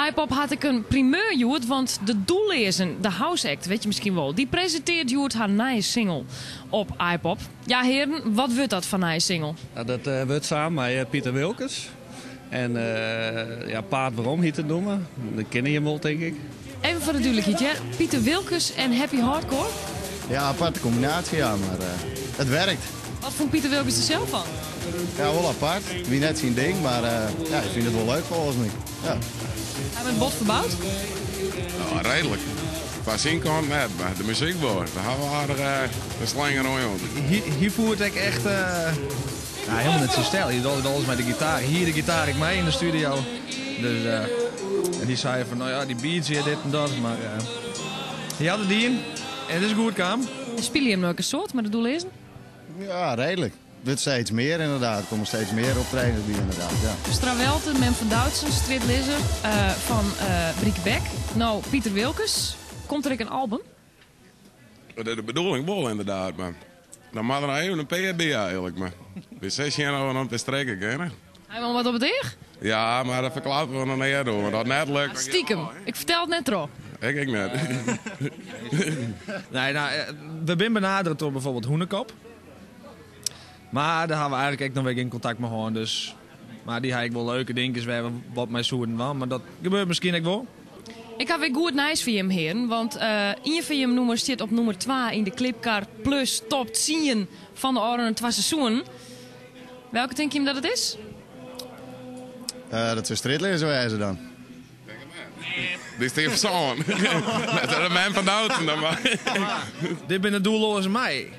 Aaipop hat ek in primeur hjoed, want de Doelleazen, de house act, wit je miskien wol, dy presintearret hjoed har nije single op Aaipop. Ja hearen, wat wurdt dat foar nije single? Dat wurdt samen mei Piter Wilkens. En ja, Paad Werom hjit it nûmer. Dat kenne jim wol, tink ik. Even foar de dúdlikheid, hear. Piter Wilkens en happy hardcore? Ja, aparte kombinaasje, ja, mar it werkt. Wat fûn Piter Wilkens der sels fan? Ja, wol apart. Wie net syn ding, mar ja, hy fynt it wol leuk folgens my. Ja. Ha we it bot ferboud? No, reedlik. Foar syn kant net, mar de muzyk wol. We hawwe aardich de slinger oan jong. Hy voert ek echt ja, helemaal net syn styl. Hy docht alles mei de gitaar. Hy hie de gitaar ek mei yn de studio. Dus, en dy sei fan, no ja, dy beats hjir, dit en dat. Mar hy hat it dien en it is goed kaam. Spylje jim no ek in soad mei de Doelleazen? Ja, reedlik. Wurdt steeds mear ynderdaad. Der komme steeds mear optredens by ynderdaad, ja. Strawelte, Mem van Doutzen, Strjitlizzer fan Bricquebec. No, Piter Wilkens. Komt der ek in album? Dat is de bedoeling wol ynderdaad, mar dan moat der noch even in pear by eigenlik. Mar wy sille sjen oft we noch in pear strekke kinne. Ha je al wat op it each? Ja, mar dat ferklappe we noch net oer, want as it net lukt, dan giet it Stikem. ôf. Ik fertel it net troch. Ik ek net. Nee, no, we binne benadere troch byfoarbyld Hûnekop. Mar dêr hawwe we eigenlik ek noch wer gjin kontakt mei hân. Dus, mar dy ha ek wol leuke dinkjes wêr we wat mei soenen dwaan. Mar dat gebeurt miskien ek wol. Ik ha wer goed nijs foar jim hearen, want ien fan jim nûmers stiet op nûmer twa yn de Klipkar Plus Top tsien fan de ôfrûne twa seizoenen. Welke tinke jim dat it is? Dat sil Strjitlizzer wêze dan. Dy stiet op sân. Dat is de Mem van Doutzen dan mar. Dit binne de Doelloazen mei.